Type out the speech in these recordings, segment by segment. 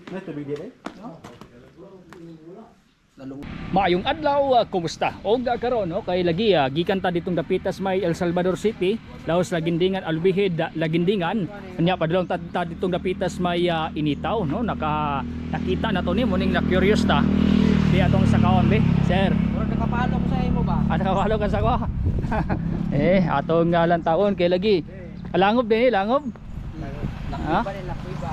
May tubig din eh? Lalong Maayong adlaw, kumusta? Og karon, no, kay lagi gikan ta ditong dapitas may El Salvador City, laos Lagindingan, Alubijid, Lagindingan. Nya padulong ta ditong dapitas may Initaw, no, nakita na to ni muning na curious ta. Di atong sakaon be, sir. Murag nakapalo ko sa imo ba? Ah, nakawalo ka sa ko. Eh, atong lantawon kay lagi. Langob din eh, langob. Lakoy ba ni lakoy ba?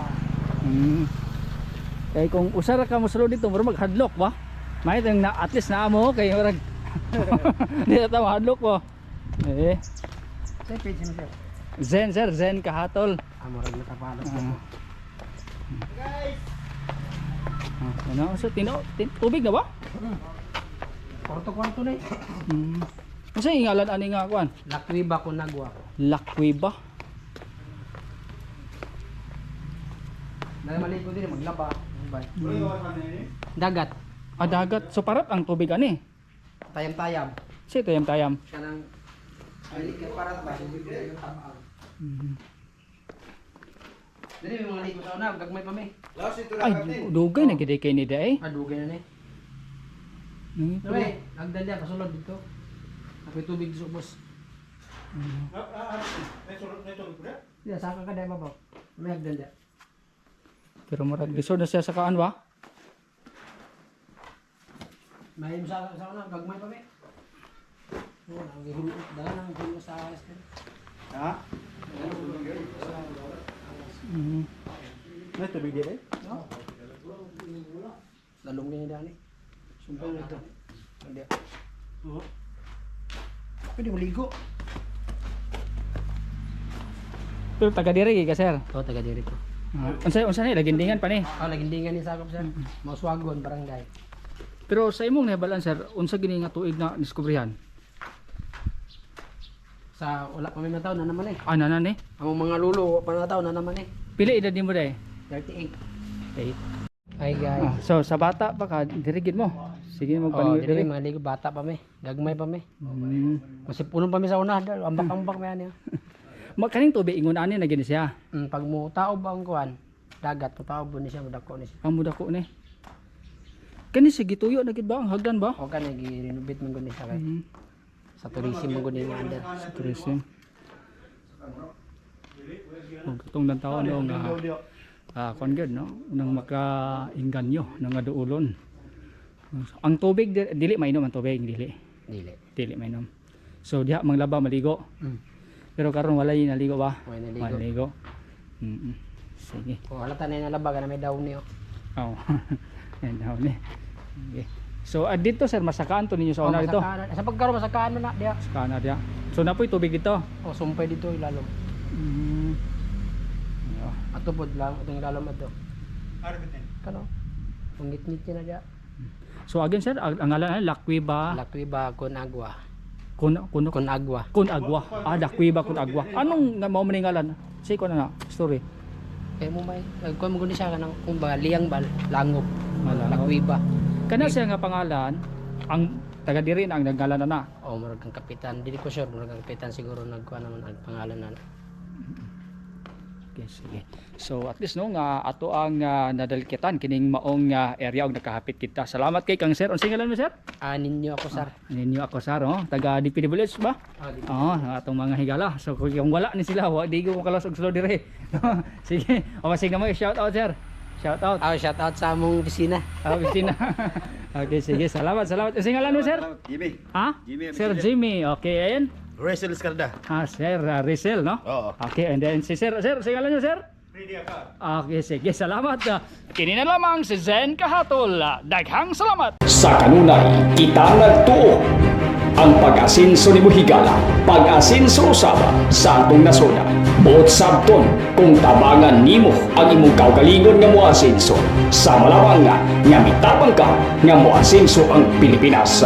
Kay kung usara ka mosulod dito, murag maghadlok ba? May na at least naa mo kay murag di na ta mahadlok mo. Eh, Sa page mo, sir. Zen sir, Zen kahatol. Ah, murag nakapalo ko. Ah, ano so tubig na ba? Kwarto kwarto na eh. Unsa yung ngalan ani nga kuan? Lakoy ba ko nagwa? Lakwi ba? Dahil maligo din maglaba. Dagat. Ah, dagat. So parat ang tubig ani. Tayam-tayam. Si tayam-tayam. Kanang dili kay parat ba? Tama. Dili may mga ligo sa una, gagmay pa mi. Ay, dugay na gid kay ni day. Ah, dugay na ni. Dami, nagdali kasulod dito. Ako'y tubig sa ubos. May sulod po na? Di, saka ka dahil babaw. May hagdan diya. Pero murag lisod na siya sa kaan ba? May sa una, gagmay pa mi. Oo, ang gihulo, dala nang gihulo sa alas din. Ha? May tubig din eh? No? Lalong din dani. Sumpay na ito. Hindi. Oo. Pwede maligo. Pero taga diri ka, sir. Oo, taga diri ko. Ah, unsa ni Lagindingan pa ni. Ah, lagindingan ni sakop, sir. Mauswagon barangay. Pero sa imong nahibalan, sir, unsa gini nga tuig na diskubrihan? Sa wala pa may mataw na naman eh. Ah, nanan eh. Ang mga lulo, wa pa nataw na naman eh. Pila edad nimo day? 38. Eight. Hi guys. Ah, so sa bata pa ka diri gid mo. Sige Oh, magpaningot diri diri. mga ligo bata pa mi. Gagmay pa mi. Masipunon pa mi sa una, dal ambak-ambak mi ani. Makaning tubig ingon ani na gini siya. Pag mo taob ang kuan, dagat mo taob ni siya, mudako ni siya. Ang mudako ni. Kani sige gituyo na gid ba ang hagdan ba? O kan gi-renovate man gud ni siya kay sa tourism man gud ni nga under. Sa tourism. Og katong lantawon no nga kon gyud no unang makainganyo nga duulon. Ang tubig dili mainom ang tubig dili. Dili. Dili mainom. So diha manglaba maligo. Pero karon walay naligo ba? Way naligo. Walay naligo. Sige. O halata na nalaba na may daw niyo. Oh. Ayan daw ni. Sige. So dito sir masakaan to ninyo sa una dito. Sa pagkaron masakaan man na diya. Masakaan na diha. So napoy tubig dito. O sumpay dito ilalom. Yeah. Ato pod lang atong ilalom ato. Arbit din. Kano? Pangitngit niya na diya. So again sir, ang ngalan ay Lakwiba Lakwiba con agua. kun kun Con agua. kun agwa. Ah, Lakwiba kun agwa. Anong nga mao man ning ngalan? Say ko na na story. Kay mo may kuan mo gud ni siya kanang kumbaga liyang bal langob. Ah, langob. Lakwiba. Kana siya nga pangalan ang taga diri na ang naggalan na na. O murag kang kapitan, dili ko sure murag kang kapitan siguro nagkuan naman ang pangalan na. Okay, sige. So at least no nga ato ang nadalkitan kining maong area og nakahapit kita. Salamat kay kang sir. Unsay ngalan mo, sir? Ah, ninyo ako, sir. Ninyo ako sir, oh. Taga DPWH ba? Ah, di. Oo, ang atong mga higala. So kung wala ni sila, wa di ko kalos og slow dire. Sige. O sige mo shout out, sir. Shout out. Ah, shout out sa among opisina. Ah, Christina. Okay, sige. Salamat, salamat. Unsay ngalan mo, sir? Jimmy. Ha? Jimmy, Sir Jimmy. Okay, ayan. Russell Escarda. Ah, Sir Rizel, no? Oo. Okay, and then si Sir, sir, unsay ngalan niyo, sir? Ready ka. Okay, sige, salamat. Kini na lamang si Zen Kahatol. Daghang salamat. Sa kanunay, kita nagtuo. Ang pag-asinso ni Buhigala, pag-asinso usaba sa atong nasoda. Buot sabton kung tabangan nimo ang imong kaugalingon nga moasinso. Sa malawang nga, nga mitabang ka nga moasinso ang Pilipinas.